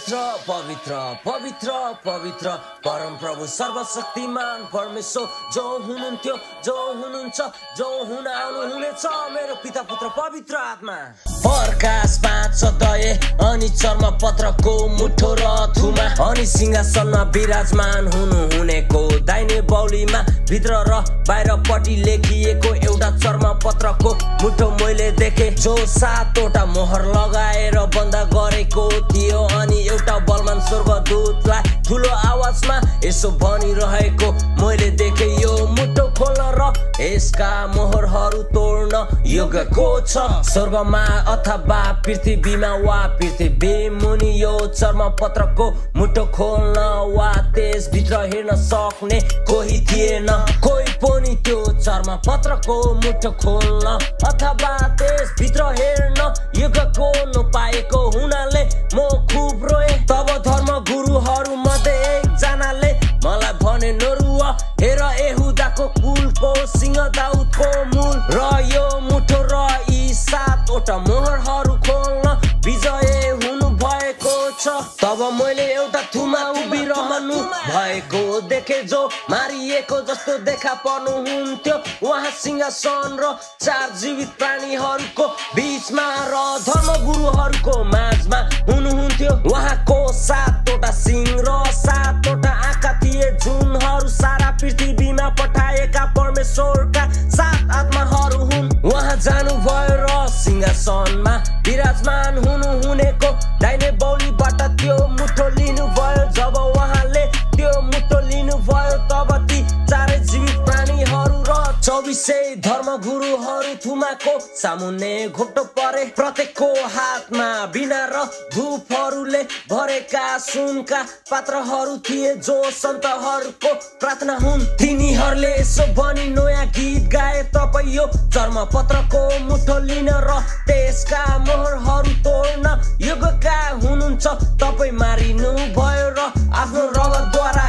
पवित्र पवित्र पवित्र पवित्र परम प्रभु सर्वशक्तिमान परमेश्वर जो हुनुहुन्थ्यो जो हुनुहुन्छ जो हुन आउनुहुनेछ मेरो पिता पुत्र पवित्र आत्मा प्रकाशमा छ दये अनि चर्म पत्रको मुठो र थुमा अनि सिंहासनमा विराजमान हुनुहुनेको दाहिने बाहुलीमा भित्र र बाहिरपट्टि लेखिएको एउटा चर्म पत्रको मुठो मैले देखे जो 7वटा मोहर लगाएर बन्द गरेको थियो अनि एउटा बलमान स्वर्गदूतलाई ठुलो आवाजमा यसो भनिरहेको मैले देखे यो मुठो खोल्न र यसका मोहरहरू तोड्न योग्यको छ स्वर्गमा अथवा पृथ्वीमा वा पृथ्वी मुनि यो चर्म पत्रको मुठो खोल्न वा त्यसभित्र हेर्न सक्ने कोही थिएन कोही पनि त्यो चर्म पत्रको मुठो खोल्न अथवा त्यसभित्र हेर्न योग्यको नपाएको हुनाले म खुब रोए तब धर्म गुरुहरू मध्ये एकजनाले मलाई भने नरुव हेर यहुदाको कुलको सिंह दाउदको मूल र यो मुठो र यी 7वटा मोहरहरू खोल्न विजय हुनु भएको छ तब मैले एउटा थुमा उभिरहनु भएको देखे जो मारिएको जस्तो देखा पर्नुहुन्थ्यो उहाँ सिंहासन र 4 जीवित प्राणीहरूको बीचमा र धर्मगुरुहरूको माझमा हुनुहुन्थ्यो उहाँको 7वटा सिंह र 7वटा आँखा थिए जुनहरू सारा पृथ्वीमा पठाएका परमेश्वरका 7 आत्माहरू हुन् उहाँ जानुभयो र सिंहासनमा विराजमान हुनुहुनेको दाहिने बाहुलीबाट त्यो मुठो लिनुभयो जब उहाँले त्यो मुठो लिनुभयो तब ती 4 जीवित प्राणीहरू र 24 धर्मगुरुहरू थुमाको सामुन्ने घोप्टो परे प्रत्येकको हातमा बिना र धूपहरूले भरेका सुनका पात्रहरू थिए जो सन्तहरूको प्रार्थना हुन् तिनीहरूले यसो भनी नयाँ गीत गाए तपाईँ यो चर्म पत्रको मुठो लिन र त्यसका मोहरहरू तोड्न योग्यका हुनुहुन्छ तपाईँ मारिनु भयो र आफ्नो रगतद्वारा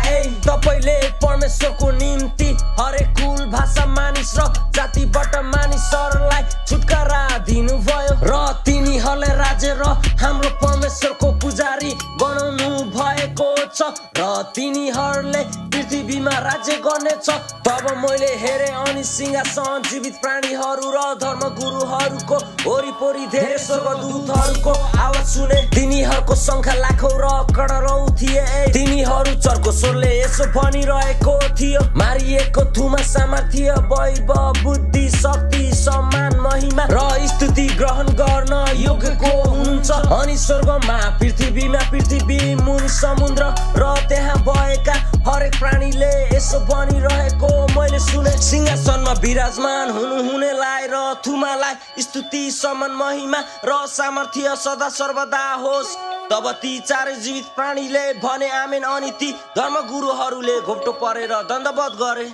तपाईले परमेश्वरको निम्ति हरेक कुल भाषा मानिस र जातिबाट मानिसहरूलाई छुटकारा दिनुभयो र तिनीहरूले राज्य र हाम्रो परमेश्वरको पुजारी बनाउनु भएको छ र तिनीहरूले पृथ्वीमा राज्य गर्नेछ तब मैले हेरे अनि सिंहासन जीवित प्राणीहरू र धर्मगुरुहरूको वरिपरि धेरै स्वर्गदूतहरूको आवाज सुने तिनीहरूको संख्या लाखौं र करोडौं थिए तिनीहरू चर्को स्वरले यसो भनिरहेको थियो मारिएको थुमा सामर्थ्य वैभव बुद्धि शक्ति सम्मान महिमा र स्तुति ग्रहण गर्न योग्यको हुनुहुन्छ अनि स्वर्गमा पृथ्वीमा पृथ्वी मुनि समुद्र र त्यहाँ भएका हरेक प्राणीले यसो भनिरहेको मैले सुने सिंहासनमा विराजमान हुनुहुनेलाई र थुमालाई स्तुति सम्मान महिमा र सामर्थ्य सदा सर्वदा होस् तब ती 4 जीवित प्राणीले भने आमेन अनि ती धर्मगुरुहरूले घोप्टो परेर दण्डवत गरे।